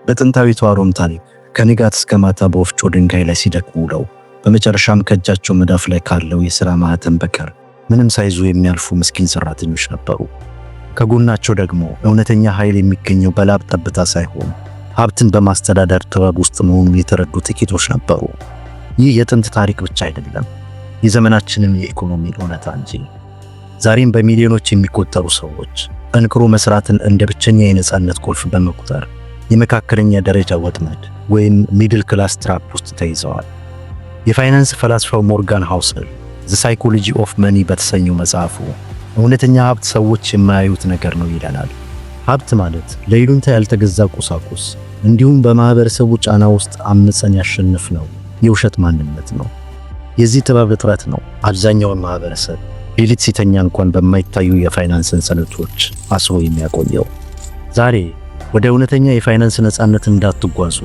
በጥንታዊቷ ሮም ታሪክ ከንጋት እስከ ማታ በወፍጮ ድንጋይ ላይ ሲደክሙ ውለው በመጨረሻም ከእጃቸው መዳፍ ላይ ካለው የሥራ ማህተም በቀር ምንም ሳይዙ የሚያልፉ ምስኪን ሠራተኞች ነበሩ። ከጎናቸው ደግሞ እውነተኛ ኃይል የሚገኘው በላብ ጠብታ ሳይሆን ሀብትን በማስተዳደር ጥበብ ውስጥ መሆኑን የተረዱ ጥቂቶች ነበሩ። ይህ የጥንት ታሪክ ብቻ አይደለም፣ የዘመናችንን የኢኮኖሚ እውነታ እንጂ። ዛሬም በሚሊዮኖች የሚቆጠሩ ሰዎች ጠንክሮ መስራትን እንደ ብቸኛ የነጻነት ቁልፍ በመቁጠር የመካከለኛ ደረጃ ወጥመድ ወይም middle class trap ውስጥ ተይዘዋል። የፋይናንስ ፈላስፋው ሞርጋን ሃውስል The Psychology of Money በተሰኘው መጽሐፉ እውነተኛ ሀብት ሰዎች የማያዩት ነገር ነው ይለናል። ሀብት ማለት ለይሉኝታ ያልተገዛ ቁሳቁስ እንዲሁም በማህበረሰቡ ጫና ውስጥ አምፀን ያሸነፍነው የውሸት ማንነት ነው። የዚህ ጥበብ እጥረት ነው አብዛኛውን ማህበረሰብ ሌሊት ሲተኛ እንኳን በማይታዩ የፋይናንስ ሰንሰለቶች አስሮ የሚያቆየው። ዛሬ ወደ እውነተኛ የፋይናንስ ነፃነት እንዳትጓዙ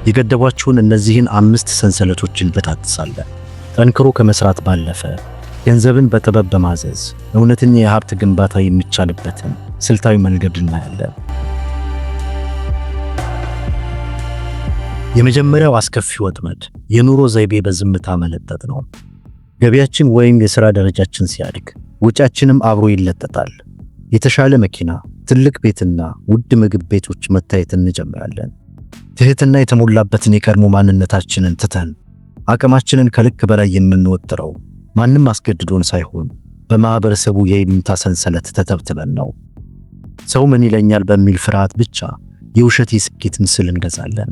የገደቧችሁን እነዚህን አምስት ሰንሰለቶችን እንበጣጥሳለን። ጠንክሮ ከመስራት ባለፈ ገንዘብን በጥበብ በማዘዝ እውነተኛ የሀብት ግንባታ የሚቻልበትን ስልታዊ መንገድ እናያለን። የመጀመሪያው አስከፊ ወጥመድ የኑሮ ዘይቤ በዝምታ መለጠጥ ነው። ገቢያችን ወይም የሥራ ደረጃችን ሲያድግ ወጪያችንም አብሮ ይለጠጣል። የተሻለ መኪና፣ ትልቅ ቤትና ውድ ምግብ ቤቶች መታየት እንጀምራለን። ትህትና የተሞላበትን የቀድሞ ማንነታችንን ትተን አቅማችንን ከልክ በላይ የምንወጥረው ማንም አስገድዶን ሳይሆን በማህበረሰቡ የይሉኝታ ሰንሰለት ተተብትበን ነው። ሰው ምን ይለኛል በሚል ፍርሃት ብቻ የውሸት የስኬት ምስል እንገዛለን።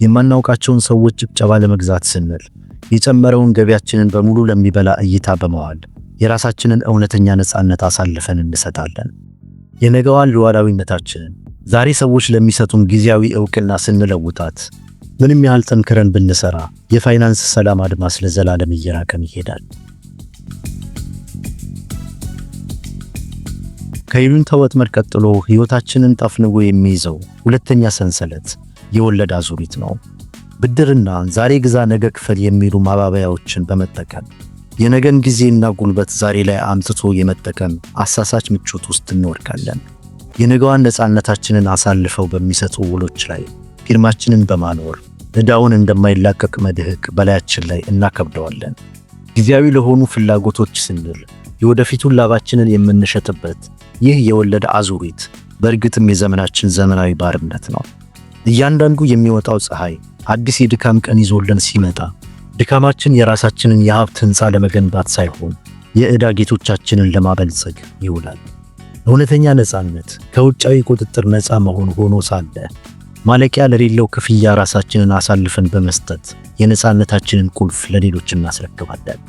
የማናውቃቸውን ሰዎች ጭብጨባ ለመግዛት ስንል የጨመረውን ገቢያችንን በሙሉ ለሚበላ እይታ በመዋል የራሳችንን እውነተኛ ነፃነት አሳልፈን እንሰጣለን። የነገዋን ሉዓላዊነታችንን ዛሬ ሰዎች ለሚሰጡን ጊዜያዊ ዕውቅና ስንለውጣት ምንም ያህል ጠንክረን ብንሰራ የፋይናንስ ሰላም አድማስ ለዘላለም እየራቀን ይሄዳል። ከይሉኝታ ወጥመድ ቀጥሎ ሕይወታችንን ጠፍንጎ የሚይዘው ሁለተኛ ሰንሰለት የወለድ አዙሪት ነው። ብድርና ዛሬ ግዛ ነገ ክፈል የሚሉ ማባበያዎችን በመጠቀም የነገን ጊዜና ጉልበት ዛሬ ላይ አምጥቶ የመጠቀም አሳሳች ምቾት ውስጥ እንወድቃለን። የነገዋን ነፃነታችንን አሳልፈው በሚሰጡ ውሎች ላይ ፊርማችንን በማኖር ዕዳውን እንደማይላቀቅ መድህቅ በላያችን ላይ እናከብደዋለን። ጊዜያዊ ለሆኑ ፍላጎቶች ስንል የወደፊቱን ላባችንን የምንሸጥበት ይህ የወለድ አዙሪት በእርግጥም የዘመናችን ዘመናዊ ባርነት ነው። እያንዳንዱ የሚወጣው ፀሐይ አዲስ የድካም ቀን ይዞልን ሲመጣ ድካማችን የራሳችንን የሀብት ሕንፃ ለመገንባት ሳይሆን የዕዳ ጌቶቻችንን ለማበልጸግ ይውላል። እውነተኛ ነፃነት ከውጫዊ ቁጥጥር ነፃ መሆን ሆኖ ሳለ ማለቂያ ለሌለው ክፍያ ራሳችንን አሳልፈን በመስጠት የነፃነታችንን ቁልፍ ለሌሎች እናስረክባለን።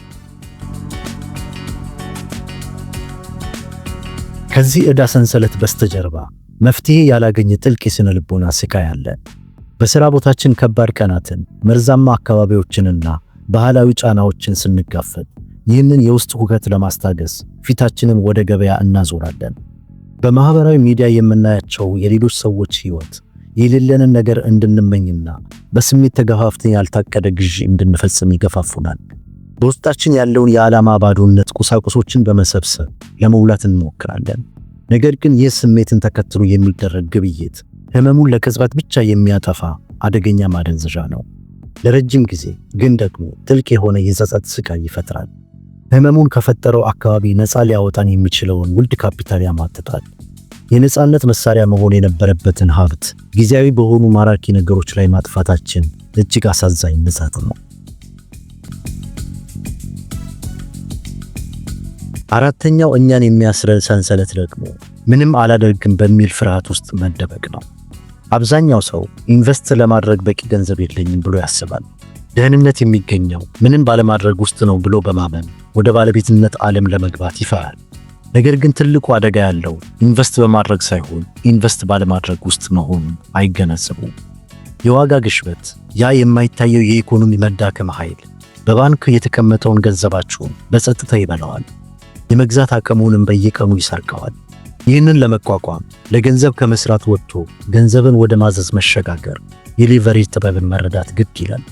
ከዚህ ዕዳ ሰንሰለት በስተጀርባ መፍትሄ ያላገኘ ጥልቅ የስነ ልቦና ስቃይ አለ። በሥራ ቦታችን ከባድ ቀናትን፣ መርዛማ አካባቢዎችንና ባህላዊ ጫናዎችን ስንጋፈጥ ይህንን የውስጥ ሁከት ለማስታገስ ፊታችንን ወደ ገበያ እናዞራለን። በማህበራዊ ሚዲያ የምናያቸው የሌሎች ሰዎች ሕይወት የሌለንን ነገር እንድንመኝና በስሜት ተገፋፍተን ያልታቀደ ግዢ እንድንፈጽም ይገፋፉናል። በውስጣችን ያለውን የዓላማ ባዶነት ቁሳቁሶችን በመሰብሰብ ለመሙላት እንሞክራለን። ነገር ግን ይህ ስሜትን ተከትሎ የሚደረግ ግብይት ህመሙን ለቅጽበት ብቻ የሚያጠፋ አደገኛ ማደንዘዣ ነው። ለረጅም ጊዜ ግን ደግሞ ጥልቅ የሆነ የጸጸት ስቃይ ይፈጥራል። ህመሙን ከፈጠረው አካባቢ ነፃ ሊያወጣን የሚችለውን ውድ ካፒታል ያማጥጣል። የነፃነት መሳሪያ መሆን የነበረበትን ሀብት ጊዜያዊ በሆኑ ማራኪ ነገሮች ላይ ማጥፋታችን እጅግ አሳዛኝ ምጸት ነው። አራተኛው እኛን የሚያስረን ሰንሰለት ደግሞ ምንም አላደርግም በሚል ፍርሃት ውስጥ መደበቅ ነው። አብዛኛው ሰው invest ለማድረግ በቂ ገንዘብ የለኝም ብሎ ያስባል። ደህንነት የሚገኘው ምንም ባለማድረግ ውስጥ ነው ብሎ በማመን ወደ ባለቤትነት ዓለም ለመግባት ይፈራል። ነገር ግን ትልቁ አደጋ ያለው invest በማድረግ ሳይሆን invest ባለማድረግ ውስጥ መሆኑን አይገነዘቡም። የዋጋ ግሽበት፣ ያ የማይታየው የኢኮኖሚ መዳከም ኃይል በባንክ የተቀመጠውን ገንዘባችሁን በጸጥታ ይበላዋል። የመግዛት አቅሙንም በየቀኑ ይሰርቀዋል። ይህንን ለመቋቋም ለገንዘብ ከመስራት ወጥቶ ገንዘብን ወደ ማዘዝ መሸጋገር፣ የ leverage ጥበብን መረዳት ግድ ይላል።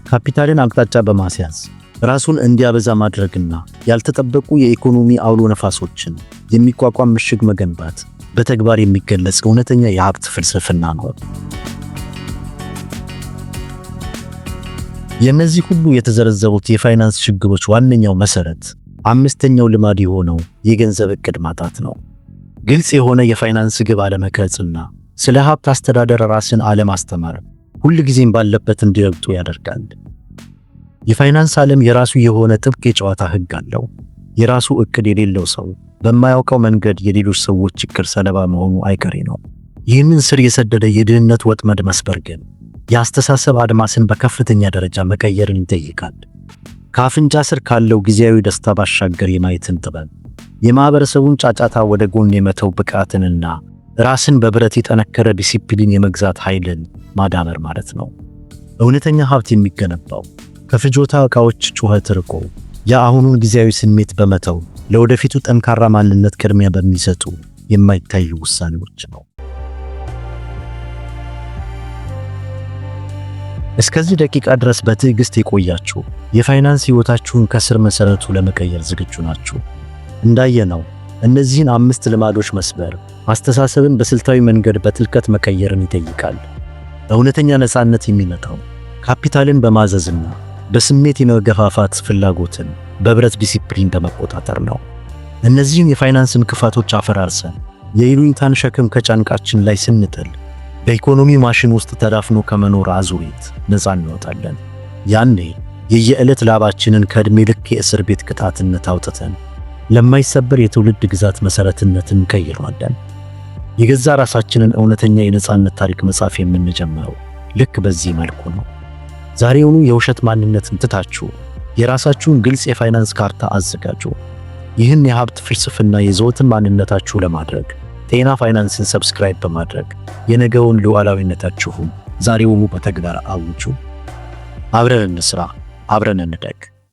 ካፒታልን አቅጣጫ በማስያዝ ራሱን እንዲያበዛ ማድረግና ያልተጠበቁ የኢኮኖሚ አውሎ ነፋሶችን የሚቋቋም ምሽግ መገንባት በተግባር የሚገለጽ እውነተኛ የሀብት ፍልስፍና ነው። የእነዚህ ሁሉ የተዘረዘሩት የፋይናንስ ችግሮች ዋነኛው መሰረት አምስተኛው ልማድ የሆነው የገንዘብ ዕቅድ ማጣት ነው። ግልጽ የሆነ የፋይናንስ ግብ አለመቅረጽና ስለ ሀብት አስተዳደር ራስን አለማስተማር ሁልጊዜም ባለበት እንዲረግጡ ያደርጋል። የፋይናንስ ዓለም የራሱ የሆነ ጥብቅ የጨዋታ ሕግ አለው። የራሱ ዕቅድ የሌለው ሰው በማያውቀው መንገድ የሌሎች ሰዎች ችግር ሰለባ መሆኑ አይቀሬ ነው። ይህንን ስር የሰደደ የድህነት ወጥመድ መስበር ግን የአስተሳሰብ አድማስን በከፍተኛ ደረጃ መቀየርን ይጠይቃል። ከአፍንጫ ስር ካለው ጊዜያዊ ደስታ ባሻገር የማየትን ጥበብ፣ የማህበረሰቡን ጫጫታ ወደ ጎን የመተው ብቃትንና ራስን በብረት የጠነከረ ዲሲፕሊን የመግዛት ኃይልን ማዳበር ማለት ነው። እውነተኛ ሀብት የሚገነባው ከፍጆታ ዕቃዎች ጩኸት ርቆ፣ የአሁኑን ጊዜያዊ ስሜት በመተው፣ ለወደፊቱ ጠንካራ ማንነት ቅድሚያ በሚሰጡ የማይታዩ ውሳኔዎች ነው። እስከዚህ ደቂቃ ድረስ በትዕግስት የቆያችሁ የፋይናንስ ሕይወታችሁን ከስር መሰረቱ ለመቀየር ዝግጁ ናችሁ። እንዳየነው እነዚህን አምስት ልማዶች መስበር አስተሳሰብን በስልታዊ መንገድ በጥልቀት መቀየርን ይጠይቃል። እውነተኛ ነፃነት የሚመጣው ካፒታልን በማዘዝና በስሜት የመገፋፋት ፍላጎትን በብረት ዲሲፕሊን በመቆጣጠር ነው። እነዚህን የፋይናንስ እንቅፋቶች አፈራርሰን የይሉኝታን ሸክም ከጫንቃችን ላይ ስንጥል በኢኮኖሚ ማሽን ውስጥ ተዳፍኖ ከመኖር አዙሪት ነፃ እንወጣለን። ያኔ የየዕለት ላባችንን ከዕድሜ ልክ የእስር ቤት ቅጣትነት አውጥተን ለማይሰበር የትውልድ ግዛት መሰረትነት እንቀይረዋለን። የገዛ ራሳችንን እውነተኛ የነፃነት ታሪክ መጻፍ የምንጀምረው ልክ በዚህ መልኩ ነው። ዛሬውኑ የውሸት ማንነትን ትታችሁ የራሳችሁን ግልጽ የፋይናንስ ካርታ አዘጋጁ። ይህን የሀብት ፍልስፍና የዘወትር ማንነታችሁ ለማድረግ ጤና ፋይናንስን subscribe በማድረግ የነገውን ሉዓላዊነታችሁን ዛሬውኑ በተግባር አውጁ። አብረን እንስራ፣ አብረን እንደግ።